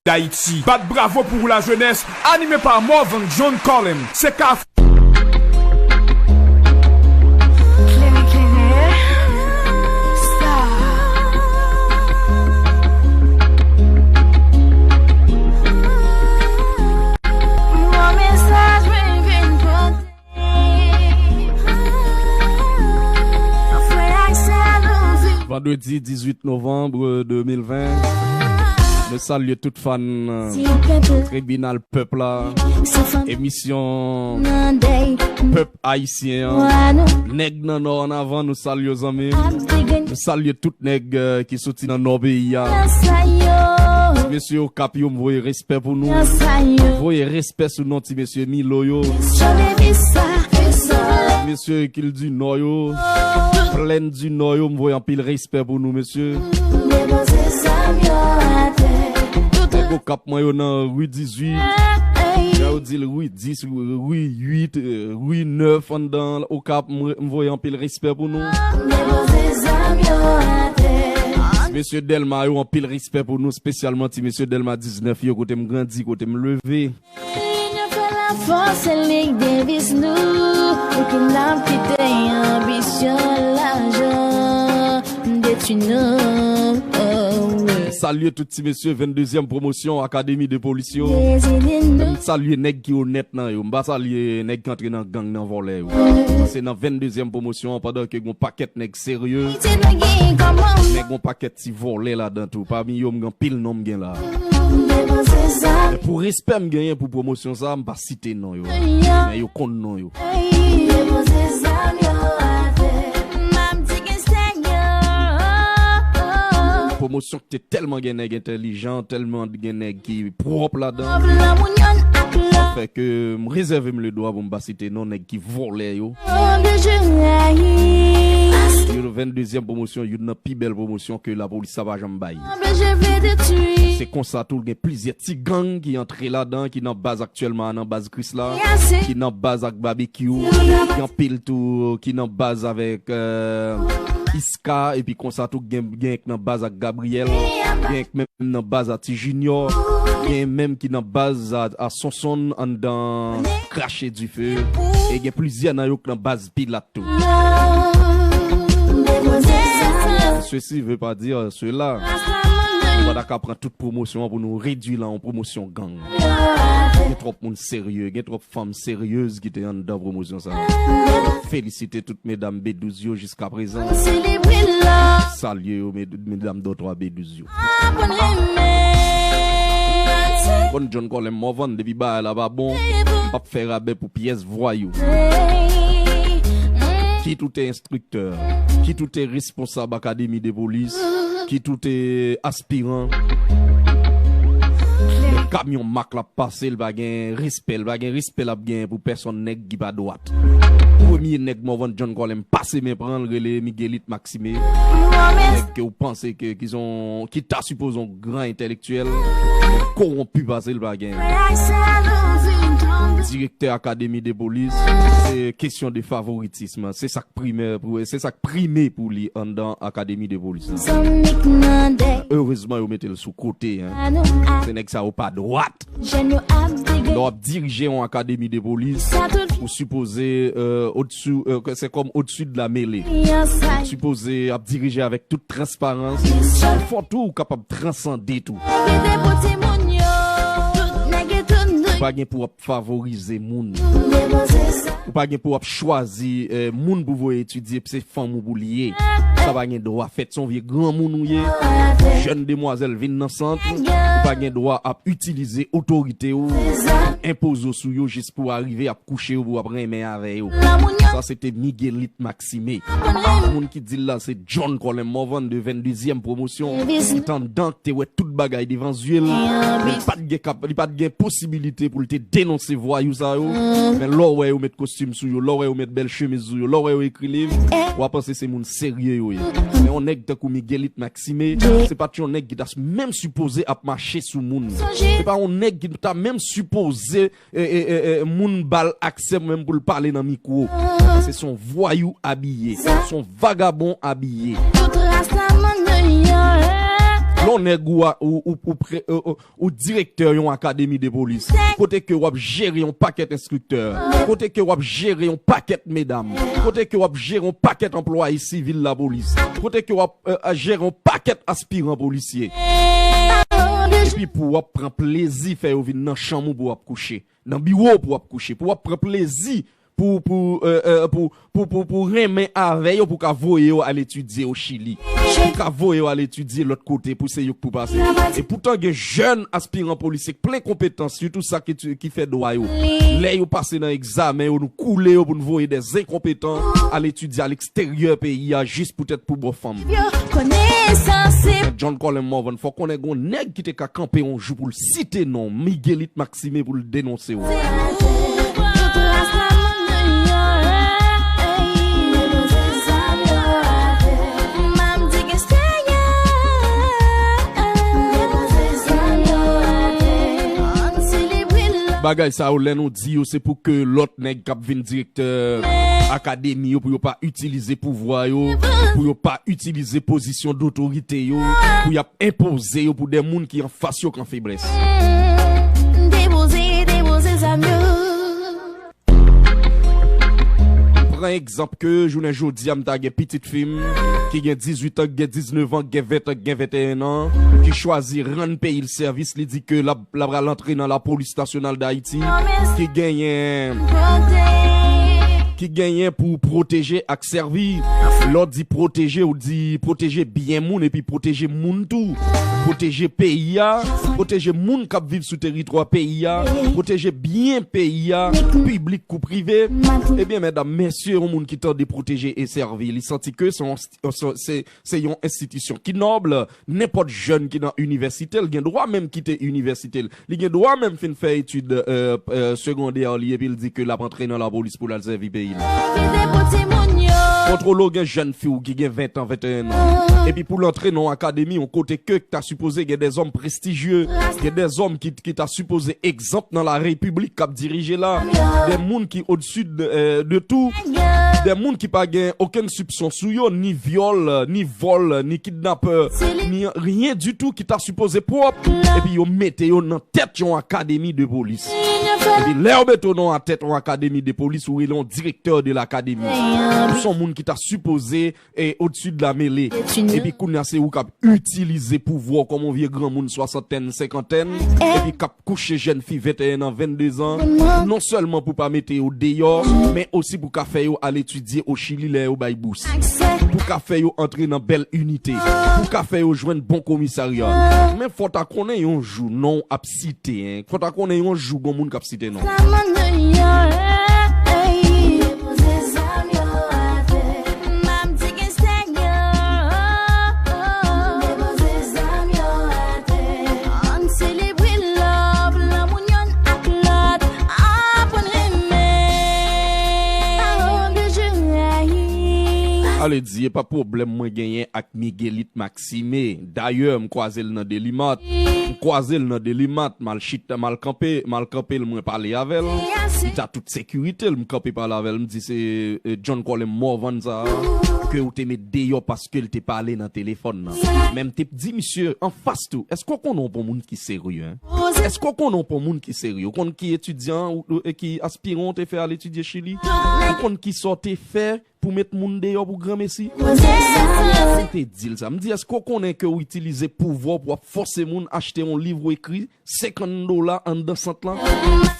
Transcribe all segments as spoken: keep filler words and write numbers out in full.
D'Haïti. Bat bravo pou ou lajenès, anime pa Morvan John Colem. Se ka Vandredi dizuit novanm de mil ven, nou salye tout fan, euh, Tribinal Pèp la, emisyon Pèp Ayisyen an. Nèg nan Nò an avan, nou salye w, zanmi. Nou salye tout nèg, euh, ki soti nan Nò peyi a. Ti mesye Okap yo, m voye respè pou nou. M voye respè sou non ti mesye Milo yo. Mesye Kil di Nò yo, Plèn di Nò yo, m voye anpil respè pou nou, mesye. Nèg Okap mwen yo nan ri dizuit, jan yo di l, ri dis, ri uit, euh, ri nèf anndan Okap, m, m voye anpil respè pou nou. Ti mesye Dèlma yo, anpil respè pou nou, espesyalman ti mesye Dèlma diznèf yo, kote m grandi, kote m leve. Linyon fè lafòs, se li k deviz nou. Pou ki n ap kite anbisyon lajan detwi nou? Oh, wi. Salye tout ti mesye venndezyèm pwomosyon Akademi de Polis yo. M salye nèg ki onèt nan yo. M pa salye nèg ki antre nan gang nan, vòlè yo. Se nan venndezyèm pwomosyon an, pandan ke gon pakèt nèg serye, men gon pakèt ti vòlè ladan tou. Pami yo, m gen anpil non m gen la. Men pou respè m genyen pou pwomosyon sa, m pa site non yo. Men yo konn non yo. Pwomosyon ki te tèlman gen nèg entèlijan, tèlman gen nèg ki pwòp ladan. Sa fè ke m rezève m ledwa pou m pa site non nèg ki vòlè yo. Yo venndezyèm pwomosyon, youn nan pi bèl pwomosyon ke lapolis sa pa janm bay. Se konsa tou, gen plizyè ti gang ki antre ladan, ki nan baz aktyèlman, nan baz Krisla, ki nan baz ak Babekyou, ki anpil tou, ki nan baz avèk, euh, Iska, epi konsa tou, gen, gen k nan baz ak Gabriel, gen k menm nan baz a Ti Junior, gen menm ki nan baz a, a Sonson anndan Krache Dife, e gen plizyè nan yo k nan baz Pilat tou. Ceci veut pas dire cela. Nou pa ta ka pran tout pwomosyon an pou nou redui l a yon pwomosyon gang. Gen twòp moun serye, gen twòp fanm seryez ki te anndan pwomosyon sa a. Felisite tout medam B douz yo jiskaprezan. Salye yo, med-, medam dòtwa B douz yo. Bon, John Colem Morvan, depi bagay la pa bon, m p ap fè rabè pou pyès vwayou. Kit ou te enstriktè, kit ou te responsab akademi de polis, kit ou te aspiran, lè kamyon mak la pase, l pa gen respè, l pa gen respè l ap gen pou pèsonn nèg ki pa dwat. Premye nèg Morvan John Colem pase men pran, l rele Miguelito Maxime. Nèg ke w panse ke, ki son, ki ta sipoze yon gran entèlektyèl, men kowonpi pase l pa gen. Direktè akademi de polis, se kesyon de favoritism. Se sa k primè pou, se sa k prime pou li anndan akademi de polis. Erezman, yo mete l sou kote, hein. Se nèg sa yo pa dwat. Lè w ap dirije yon akademi de polis, ou sipoze, euh, odsu, euh, se kòm odsu de la mele. Ou sipoze ap dirije avèk tout transparans. Fò tou ou kapab transande tou. Ou pa gen pou w ap favorize moun. Ou pa gen pou w ap chwazi, eh, moun pou voye etidye, se fanm ou pou l ye. Sa pa gen dwa fèt, se yon vye granmoun ou ye. Jèn demwazèl vin nan sant, ou pa gen dwa ap itilize otorite w pou enpoze w sou yo jis pou w arive ap kouche yo, pou w ap renmen avè yo. Sa se te Miguelito Maxime. Moun ki di l la se John Colem Morvan de venndezyèm pwomosyon. Ki t anndan, ki te wè tout bagay devan zye l. Li pa t gen kap-, li pa t gen posibilite pou l te denonse vwayou sa yo. Men lè w wè yo met kostim sou yo, lè w wè yo met bèl chemiz sou yo, lè w wè yo ekri liv, w a panse se moun serye yo ye. Men yon nèg tankou Miguelito Maxime, se pa t yon nèg ki ta menm sipoze ap mache sou moun. Se pa yon nèg ki ta menm sipoze e, e, e, e, moun ba l aksè menm pou l pale nan mikwo. Se son vwayou abiye, son vagabon abiye. Tout ras la manno yo, eh. Lè w nèg ou a, ou, ou, ou pre-, ou, ou, ou direktè yon akademi de polis, kote ke w ap jere yon pakèt enstriktè, kote ke w ap jere yon pakèt medam, kote ke w ap jere yon pakèt anplwaye sivil lapolis, kote ke w ap, euh, jere yon pakèt aspiran polisye. Epi pou w ap pran plezi fè yo vin nan chanm ou pou w ap kouche, nan biwo pou w ap kouche, pou w ap pran plezi pou, pou, euh, euh, pou, pou, pou, pou renmen avè yo, pou ka voye yo al etidye o Chili, pou ka voye yo al etidye lòt kote, pou se yo k pou pase. E poutan gen jèn aspiran polisye k plen konpetans, sitou sa ki, ki fè dwa yo. Lè yo pase nan egzamen yo, nou koule yo pou n voye dè enkonpetan al etidye a leksteryè peyi a, jis poutèt pou bò fanm. John Colin Morvan, fò konnen gon nèg ki te ka kanpe yon jou pou l site non Miguelito Maxime pou l denonse w. Bagay sa yo, lè nou di yo, se pou ke lòt nèg k ap vin direktè akademi yo, pou yo pa itilize pouvwa yo, pou yo pa itilize pozisyon dotorite yo, pou y ap enpoze yo pou de moun ki anfas yo k an feblès. Depoze, depoze zam yo. Pran egzanp ke jounen jodi a m ta gen pitit fi m ki gen dizuit an, ki gen diznèf an, ki gen ven an, ki gen venteyen an, ki chwazi rann peyi l sèvis, li di ke l ap, l ap pral antre nan Lapolis Nasyonal Dayiti, ki genyen, ki genyen pou pwoteje ak sèvi. Lè w di pwoteje, ou di pwoteje byen moun epi pwoteje moun tou. Pwoteje peyi a, pwoteje moun k ap viv sou teritwa peyi a, pwoteje byen peyi a, piblik kou prive. Ebyen, medam, mesye, yon moun ki tande pwoteje e sèvi, li santi ke se yon, se, se, se yon enstitisyon ki nòb. Nenpòt jèn ki nan inivèsite l gen dwa menm kite inivèsite l. Li gen dwa menm fin fè etid, euh, euh, segondè li epi l di ke l ap antre nan lapolis pou l al sèvi peyi l. Kontwole w gen jèn fi w ki gen ven an, venteyen an. Epi pou l antre nan yon akademi, yon kote ke ta sipoze gen dèzòm prestijye, gen dèzòm ki, ki ta sipoze egzanp nan larepiblik k ap dirije la. De moun ki odsi de, euh, de tou. De moun ki pa gen okenn sipson sou yo, ni vyòl, ni vòl, ni kidnapè, ni ryen ditou ki ta sipoze pwòp. Epi yo mete yo nan tèt yon akademi de polis. Epi lè yo mete w nan tèt yon akademi de polis, ou rele yon direktè de lakademi. Ou se yon moun ki ta sipoze e odsi de la mele. Epi kounye a se ou k ap itilize pouvwa w kòm yon vye granmoun swasantèn, senkantèn, epi k ap kouche jèn fi venteyen an, vennde zan, non sèlman pou pa mete yo deyò, men osi pou ka fè yo al etidye o Chili lè yo bay bous. Pou ka fè yo antre nan bèl inite. Pou ka fè yo jwenn bon komisarya. Men fò w ta konnen yon jou non w ap site, en. Fò w ta konnen yon jou gon moun k ap site non w. Ale di, e pa pwoblèm mwen genyen ak Miguelito Maxime. Dayè, m kwaze l nan Delimat. M kwaze l nan Delimat, m al chita, m al kanpe, m al kanpe l, mwen pale avè l. Li ta tout sekirite l, m kanpe pale avè l, m di se, eh, John Colin Morvan sa a, ke ou te met deyò paske l te pale nan telefòn nan. Men m te di misye anfas tou, èske w konnen w pa yon moun ki serye, en? Èske w konnen w pa yon moun ki serye? Ou konn ki etidyan ou, ou, e ki aspiran w te fè al etidye Chili? Ou konn ki sa w te fè pou met moun deyò pou granmesi? M te di l sa. M di, èske w konnen ke w itilize pouvwa w pou w ap fòse moun achte yon liv ou ekri senkant dola anndan sant lan?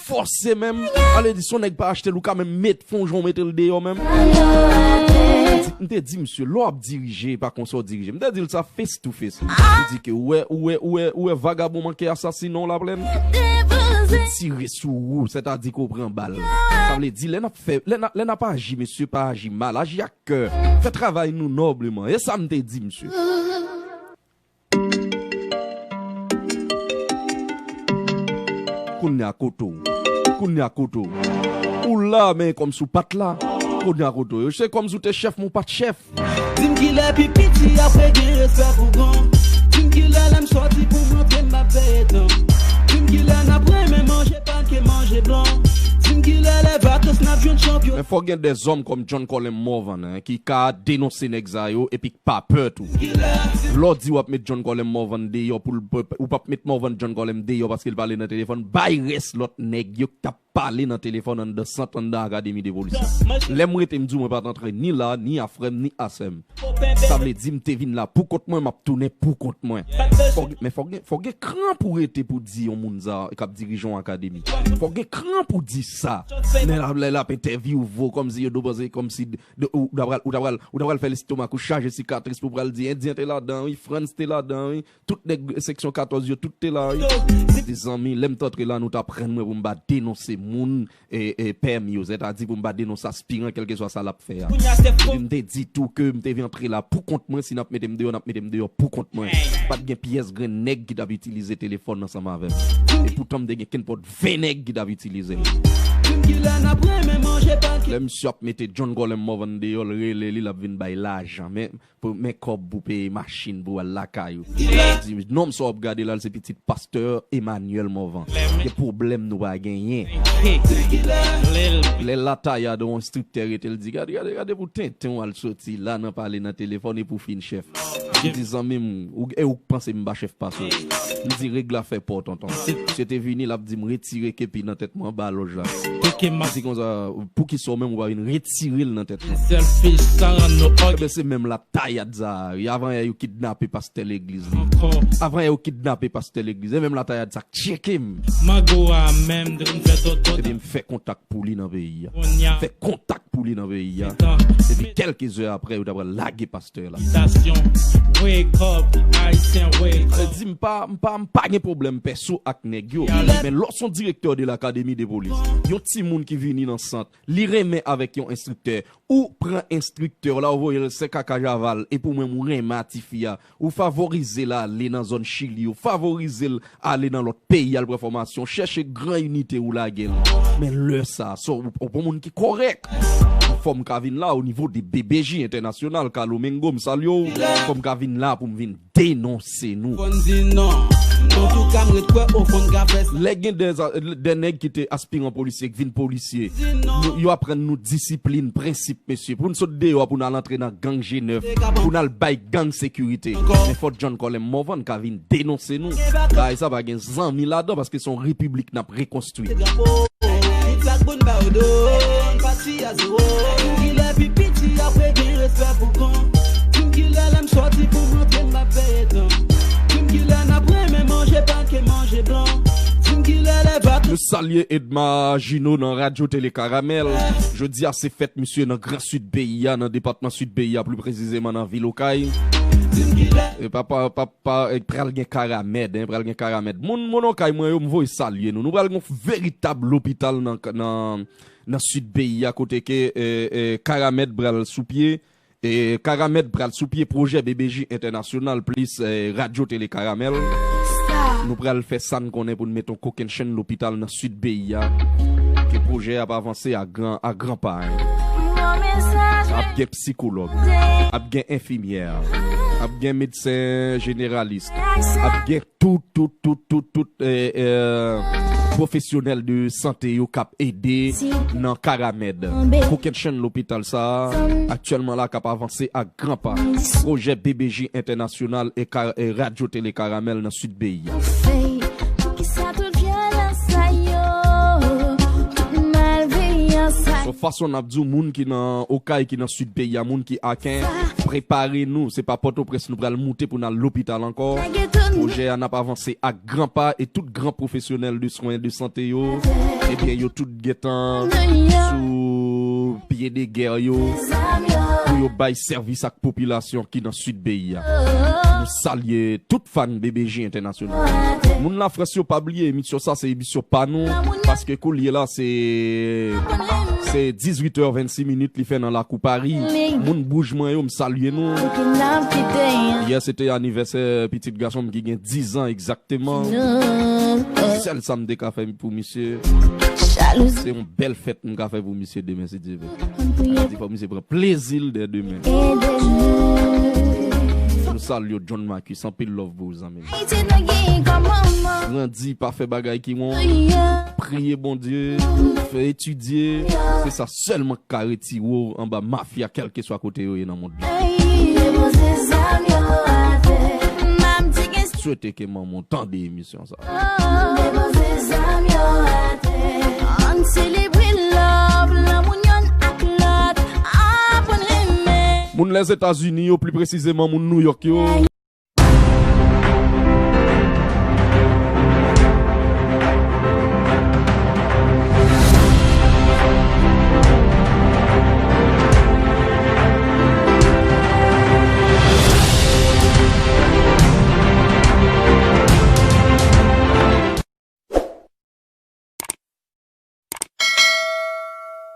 Fòse menm. Ale di, si yon nèg pa achte l, ou ka menm met, fè yon jan w mete l deyò menm. M te di, misye, lè w ap dirije, e pa konsa w dirije. M te di l sa face to face. M di ke, ou wè, ou wè, ou wè, ou wè vagabon manke asasinen w Laplèn? Li tire sou ou, sètadi ke w pran bal. Sa vle di, lè n ap fè, lè n ap, lè n ap aji, mesye, pa aji mal, aji ak kè. Fè travay nou nòbleman. E sa m te di misye. Kounye a kote w. Kounye a kote w. Ou la, men kòmsi w pa t la. Kounye a kote w. Se kòmsi w te chèf, men w pa t chèf. Di m kilè pi piti apre gen respè pou gran. Di m kilè lè m sòti pou m antre m ap veye tan. Di m kilè n ap renmen manje pake manje blan. Dream Killer, lè vakans n ap jwenn chanpyon. Men fò gen dèzòm kòm John Colem Morvan, hein, ki ka denonse nèg sa yo epi k pa pè tou. Lè w di w ap met John Colem Morvan deyò pou l, ou p ap met Morvan John Colem deyò paske l pale nan telefòn, bay rès lòt nèg yo k t ap pale nan telefòn anndan sant, anndan akademi de polis la. Lè m rete m di w mwen pa t antre ni la, ni a frè m, ni a sè m. Sa vle di m te vin la pou kont mwen, m ap tounen pou kont mwen. Fò, men fò gen, fò gen kran pou rete pou di yon moun sa k ap dirije yon akademi. Fò gen kran pou di sa. Men la, lè l ap entèvyouve w kòmsi yo do panse kòmsi de, ou ta pral, ou ta pral, ou ta pral fè lestomak ou chaje sikatris pou pral di Endyen te ladan, wi, Frantz te ladan, wi. Tout nèg seksyon katòz yo, tout te la, wi. Mezanmi, lè m t antre la, nou t aprann mwen pou m pa denonse moun e, e, pè m yo, sètadi pou m pa denonse aspiran, kèlkeswa sa l ap fè a. Epi m te di tou ke m te vin antre la pou kont mwen, si n ap mete m deyò, n ap mete m deyò pou kont mwen. Pa t gen pyès grenn nèg ki t ap itilize telefòn ansanm avè m. E poutan m te gen kenpòt ven nèg ki t ap itilize l. Lè misye ap mete John Colem Morvan deyò, l rele li, l ap vin bay lajan. Men Pou, men kòb pou peye machin pou al lakay ou. Di, nonm sa w ap gade la, l se pitit pastè Emmanuel Morvan. Gen pwoblèm nou pa genyen. Lè l la tayad yon enstriktè rete, l di, gade, gade, gade pou tenten w al soti la nan pale nan telefòn e pou fin chèf. Li di, zanmi m, ou, e ou k panse m pa chèf pase w? M di, règ la fè pa w, tonton. Misye te vini, l ap di m retire kepi nan tèt mwen anba lòj la. M di konsa, poukisa w menm ou pa vin retire l nan tèt mwen? Ebyen, se menm la tayad sa a, wi. Avan yè yo kidnape pastè legliz li. Avan yè yo kidnape pastè legliz. E menm la tayad sa k tcheke m. Mago a menm, de konn fè toto. Ebyen, m fè kontak pou li nan peyi a. Fè kontak pou li nan peyi a. Epi, kèlke zè apre, yo ta pral lage pastè la. Wake up, Ayisyen, wake up. Di m pa, m pa, m pa gen pwoblèm pèso ak nèg yo. Men lè w se yon direktè de lakademi de polis, yon timoun ki vini nan sant, li renmen avèk yon enstriktè, ou pran enstriktè w la, ou voye l sèk ak ajaval, epi ou menm ou renmen a tifi a, ou favorize l ale nan zòn Chili, ou favorize l ale nan lòt peyi al pran fòmasyon, chèche gran inite ou lage l. Men lè sa, sa w, w pa yon moun ki kòrèk. Fò m ka vin la o nivo de B B J entènasyonal, Carlo Mengo, m salye w. Fò m ka vin la pou m vin denonse nou. Fò n di non. Antouka, m ret kwè o fon n ka fè sa. Lè gen de, de nèg ki te aspiran polisye, ki vin polisye, yo, yo aprann nou disiplin, prensip, mesye. Pou n sot deyò, pou n al antre nan gang G nèf, pou n al bay gang sekirite. Men fò John Colem Morvan ka vin denonse nou. Bagay sa pa gen zanmi ladan, paske se yon repiblik n ap rekonstwi. Piti ak moun ba yo do, pati a zewo. Kile pi piti apre gen respè pou kon. Dim kile lè m sòti pou m antre m ap veye tan. Dim kile n ap renmen manje pa ke manje blan. Dim kile lè vak. Nou salye Edma Jino nan Radyo Tele Karamèl. Jodi a se fèt misye nan Gran Sid peyi a, nan depatman Sid peyi a, pli presizeman nan vil Okay. Dim kile. E papa, papa, e pral gen Karamèd, en, pral gen Karamèd. Moun, moun Okay mwen yo, m voye salye nou. Nou pral gen yon veritab lopital nan, nan, nan sid peyi a, kote ke, e, e, Karamèd pral sou pye. E, Karamèd pral sou pye pwojè B B J Entènasyonal plis, e, Radyo Tele Karamèl. Nou pral fè sa n konnen pou n mete yon kokennchenn lopital nan sid peyi a. Ke pwojè a ap avanse a gran, a gran pa, en. Ap gen sikològ, ap gen enfimyè, ap gen medsen jeneralis, ap gen tout, tout, tout, tout, tout, eh, eh, pwofesyonèl de sante yo k ap ede nan Karamèd. Kokennchenn lopital sa a, aktyèlman la, k ap avanse ak gran pa. Pwojè B B J Entènasyonal e Ka-, e Radyo Tele Karamèl nan Sid peyi a. Poukisa tout vyolans sa yo, tout malveyans sa yo? Se yon fason n ap di w, moun ki nan Okay, ki nan Sid peyi a, moun ki Aken, prepare nou. Se pa Pòtoprens nou pral moute pou n al lopital ankò. Pwojè a, n ap avanse ak gran pa e tout gran pwofesyonèl de swen de sante yo, ebyen, yo tout gentan sou pye de gè yo pou yo bay sèvis ak popilasyon ki nan Sid peyi a. Nou salye tout fan B B J Entènasyonal. Moun Lafrans yo, pa bliye emisyon sa, se emisyon pa nou, paske koulye la, se, se dizuit è vennsis minit li fè nan lakou Pari. Moun Bouj mwen yo, m salye nou. Yè se te anivèsè pitit gason m ki gen diz an egzakteman. Sèl sa m te ka fè pou misye, se yon bèl fèt m ka fè pou misye demen, si Dye vle. Sa vle di fò misye pran plezi l dè demen. Salye w, John Marcus, anpil love pou ou, zanmi m. Ayiti nou gen kòm manman. Grandi, pa fè bagay ki won. Priye Bondye, fè etidye. Se sa sèlman k ka retire w anba mafya, kèlkeswa kote yo ye nan mond lan. Swete ke manman w tande emisyon sa. Moun Lèzetazini yo, pli presizeman moun New York yo.